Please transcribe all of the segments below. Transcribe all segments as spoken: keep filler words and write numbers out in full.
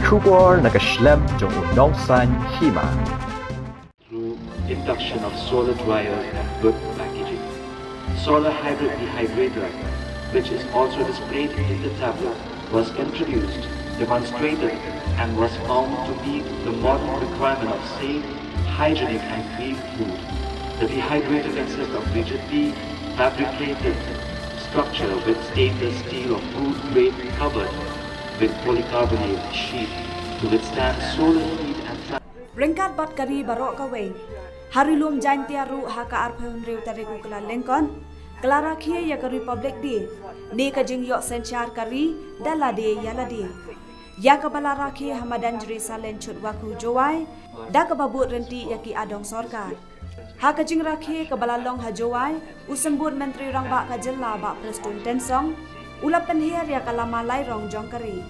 Khubor na ka shlem jong u nongsan hima. Through induction of solar dryers and good packaging. Solar hybrid dehydrator, which is also displayed in the tableau, was introduced, demonstrated, and was found to meet the modern requirement of safe, hygienic, and clean food. The dehydrator consists of rigidly fabricated structure with stainless steel or food grade covered with polycarbonate sheet to withstand solar heat and tra- Ryngkat bad ka ri baroh kawei, ha Ri Lum Jaintia ruh ha ka arphew hynriew tarik u Kyllalyngkot ka la rakhe ïa ka Republic Day ne ka jingïoh synshar ka ri da lade ïa lade, ïa kaba la rakhe ha madan Jri Salen Chutwakhu Jowai da kaba bud ryntih ïa ki adong sorkar. Ha ka jingrakhe kaba la long ha Jowai, u Symbud Myntri Rangbah ka jylla Bah Prestone Tynsong u la pynher ïa ka lama lairong jong ka ri.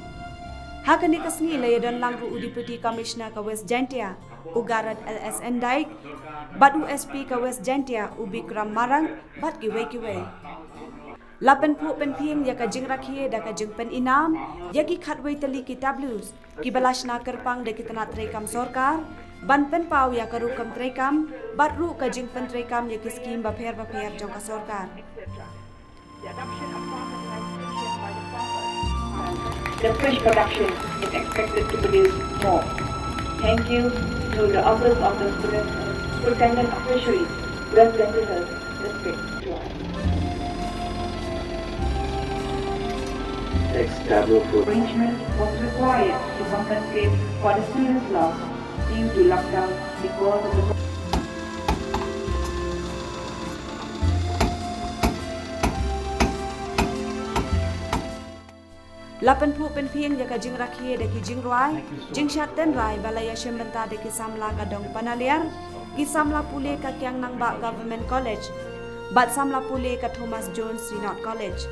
Ha kane ka sngi la ïadon lang ruh u Deputy Commissioner ka West Jaintia, u Garod L S N Dyke, bad u S P ka West Jaintia, u Bikram Marak, bad kiwei kiwei. La pynphuh pynphieng ïa ka jingrakhe da ka jingpyninam ïa ki khatwei tylli ki tableaus kiba la shna kyrpang da ki tnat treikam sorkar ban pynpaw ïa ka rukom treikam bad ruh ka jingpyntreikam ïa ki skim bapher bapher jong ka sorkar. The fish production is expected to produce more. Thank you to the Office of the Superintendent of Fisheries, West Jaintia Hills District. Next tableau for arrangement was required to compensate for the students' loss due to lockdown because of the La pynphuh pynphieng ïa ka jingrakhe da ki jingrwai, jingshad tynrai ba la ïashim bynta da ki samla ka dong Panaliar, ki samla pule ka Kiang Nangbah Government College bad samla pule ka Thomas Jones Synod College.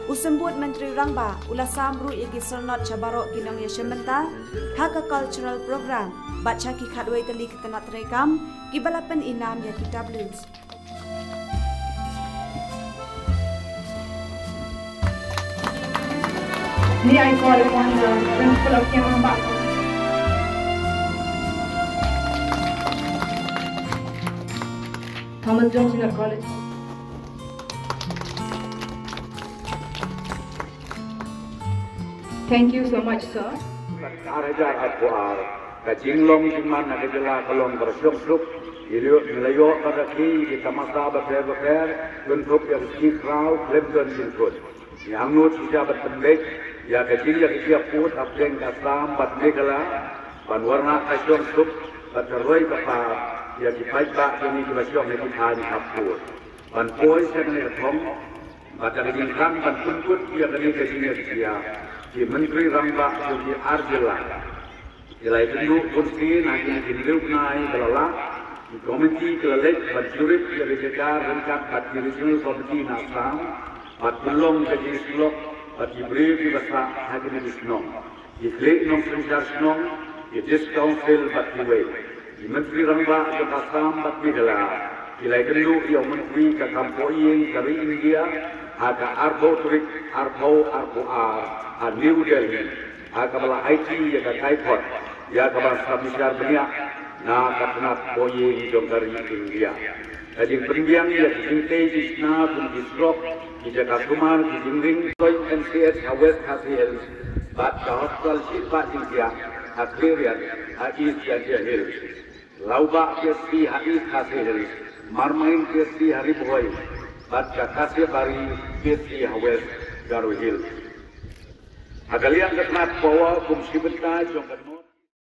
U Symbud Myntri Rangbah u la sam ruh ïa ki syrnod sha baroh ki nongïashim bynta ha ka cultural program bad sha ki khatwei tylli ki tnat treikam kiba la pyninam ïa ki tableaus. May I call upon the principal of Kiang Nangbah, Thomas Jones Synod College. Thank you so much, sir. Ka jinglong jingman na ka jylla ka long kaba shong suk. Ngi la ïoh ka rakhe ki tamasa bapher bapher, kynthup ïa ka sngi khraw khlem don jingkut. Ngi angnud shisha ban pynbeit ïa ka jingïakjia pud hapdeng ka Assam bad Meghalaya ban wanrah ka shong suk bad ka roi ka par ïa ki paidbah jong ngi kiba shong ha ki thaiñ hapdeng. Ban poi sha kane ka thong bad da ka jingkyrpad ban pynkut ïa kane ka jingïakjia, ki Myntri Rangbah jong ki ar jylla ki la ïakynduh bunsien ha kine ki hynriew bnai ba la leit. Ki komiti ki la leit ban jurip ïa ka jaka ryngkat bad ki Regional Committee na Assam bad pynlong ka jingsylok bad ki briew kiba sah ha kine ki shnong, ki khlieh nongsynshar shnong, ki District Council bad kiwei. Ki Myntri Rangbah jong ka Assam bad Meghalaya ki la ïakynduh ïa u Myntri ka kam poh ïing ka ri India ha ka arphew tarik arphew arphew ar ha New Delhi, ha kaba la aiti ïa ka kaiphod ïa ka ban synshar bniah na ka tnat poh ïing jong ka ri India. Ka jingpynbiang ïa ka jingtei jingshna kum ki surok, ki jaka sumar, ki jingring. Joint M C H ha West Khasi Hills bad ka hospital shiphah jingthiah ha Khliehriat ha East Jaintia Hills. Laubah P S C ha East Khasi Hills, Marmain P S C ha Ri Bhoi bad ka Kasiabari P S C ha West Garo Hills. Ha ka liang ka tnat power kum shi bynta jong ka North